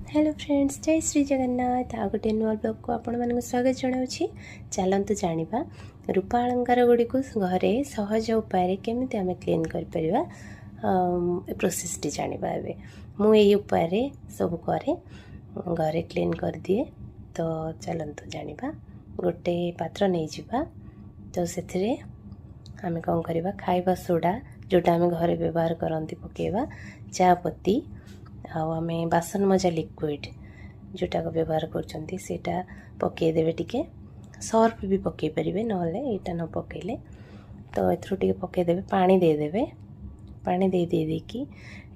Hello friends, ଜୟ ଶ୍ରୀ ଜଗନ୍ନାଥ। ଆଉ ଗୋଟେ ନୂଆ ବ୍ଲଗ୍କୁ ଆପଣମାନଙ୍କୁ ସ୍ୱାଗତ ଜଣାଉଛି। ଚାଲନ୍ତୁ ଜାଣିବା, ରୂପା ଅଳଙ୍କାର ଗୁଡ଼ିକୁ ଘରେ ସହଜ ଉପାୟରେ କେମିତି ଆମେ କ୍ଲିନ୍ କରିପାରିବା। ଏ ପ୍ରୋସେସ୍ଟି ଜାଣିବା ଏବେ। ମୁଁ ଏଇ ଉପାୟରେ ସବୁ କରେ, ଘରେ କ୍ଲିନ୍ କରିଦିଏ। ତ ଚାଲନ୍ତୁ ଜାଣିବା। ଗୋଟେ ପାତ୍ର ନେଇଯିବା। ତ ସେଥିରେ ଆମେ କ'ଣ କରିବା? ଖାଇବା ସୋଡ଼ା, ଯେଉଁଟା ଆମେ ଘରେ ବ୍ୟବହାର କରନ୍ତି, ପକାଇବା। ଚା ପତି ଆଉ ଆମେ ବାସନ ମଜା ଲିକ୍ୱିଡ଼ ଯେଉଁଟାକୁ ବ୍ୟବହାର କରୁଛନ୍ତି, ସେଇଟା ପକାଇଦେବେ ଟିକେ। ସର୍ଫ ବି ପକାଇ ପାରିବେ, ନହେଲେ ଏଇଟା ନ ପକାଇଲେ। ତ ଏଥିରୁ ଟିକେ ପକାଇଦେବେ, ପାଣି ଦେଇଦେବେ। ପାଣି ଦେଇଦେଇକି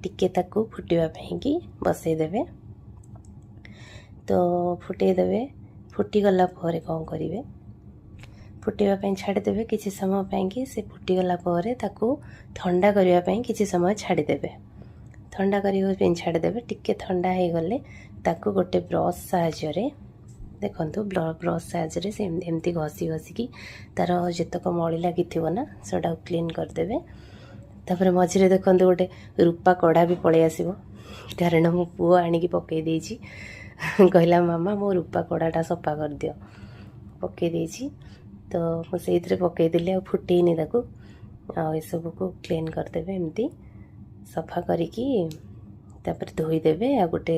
ଟିକେ ତାକୁ ଫୁଟିବା ପାଇଁକି ବସେଇଦେବେ। ତ ଫୁଟେଇଦେବେ। ଫୁଟିଗଲା ପରେ କ'ଣ କରିବେ? ଫୁଟିବା ପାଇଁ ଛାଡ଼ିଦେବେ କିଛି ସମୟ ପାଇଁକି। ସେ ଫୁଟିଗଲା ପରେ ତାକୁ ଥଣ୍ଡା କରିବା ପାଇଁ କିଛି ସମୟ ଛାଡ଼ିଦେବେ। ଥଣ୍ଡା କରିବା ପାଇଁ ଛାଡ଼ିଦେବେ। ଟିକେ ଥଣ୍ଡା ହେଇଗଲେ ତାକୁ ଗୋଟେ ବ୍ରସ୍ ସାହାଯ୍ୟରେ, ଦେଖନ୍ତୁ, ବ୍ରସ୍ ସାହାଯ୍ୟରେ ସେ ଏମିତି ଘଷି ଘଷିକି ତା'ର ଯେତକ ମଳି ଲାଗିଥିବ ନା, ସେଟାକୁ କ୍ଲିନ୍ କରିଦେବେ। ତାପରେ ମଝିରେ ଦେଖନ୍ତୁ, ଗୋଟେ ରୂପା କଡ଼ା ବି ପଳେଇ ଆସିବ, କାରଣ ମୋ ପୁଅ ଆଣିକି ପକାଇ ଦେଇଛି। କହିଲା, "ମାମା, ମୋ ରୂପା କଡ଼ାଟା ସଫା କରିଦିଅ।" ପକାଇ ଦେଇଛି। ତ ମୁଁ ସେଇଥିରେ ପକାଇଦେଲି, ଆଉ ଫୁଟେଇନି ତାକୁ। ଆଉ ଏସବୁକୁ କ୍ଲିନ୍ କରିଦେବେ ଏମିତି ସଫା କରିକି। ତାପରେ ଧୋଇଦେବେ ଆଉ ଗୋଟେ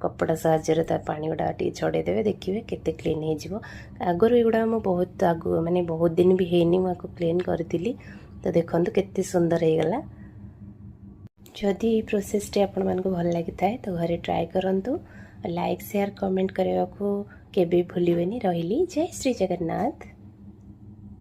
କପଡ଼ା ସାହାଯ୍ୟରେ ତା ପାଣି ଗୁଡ଼ା ଟିକେ ଛଡ଼େଇଦେବେ। ଦେଖିବେ କେତେ କ୍ଲିନ୍ ହେଇଯିବ। ଆଗରୁ ଏଗୁଡ଼ା ମୁଁ ବହୁତ ଆଗୁ, ମାନେ ବହୁତ ଦିନ ବି ହେଇନି, ମୁଁ ଆକୁ କ୍ଲିନ୍ କରିଥିଲି। ତ ଦେଖନ୍ତୁ, କେତେ ସୁନ୍ଦର ହେଇଗଲା। ଯଦି ଏଇ ପ୍ରୋସେସ୍ଟି ଆପଣମାନଙ୍କୁ ଭଲ ଲାଗିଥାଏ, ତ ଘରେ ଟ୍ରାଏ କରନ୍ତୁ। ଲାଇକ୍, ସେୟାର, କମେଣ୍ଟ କରିବାକୁ କେବେ ଭୁଲିବେନି। ରହିଲି, ଜୟ ଶ୍ରୀ ଜଗନ୍ନାଥ।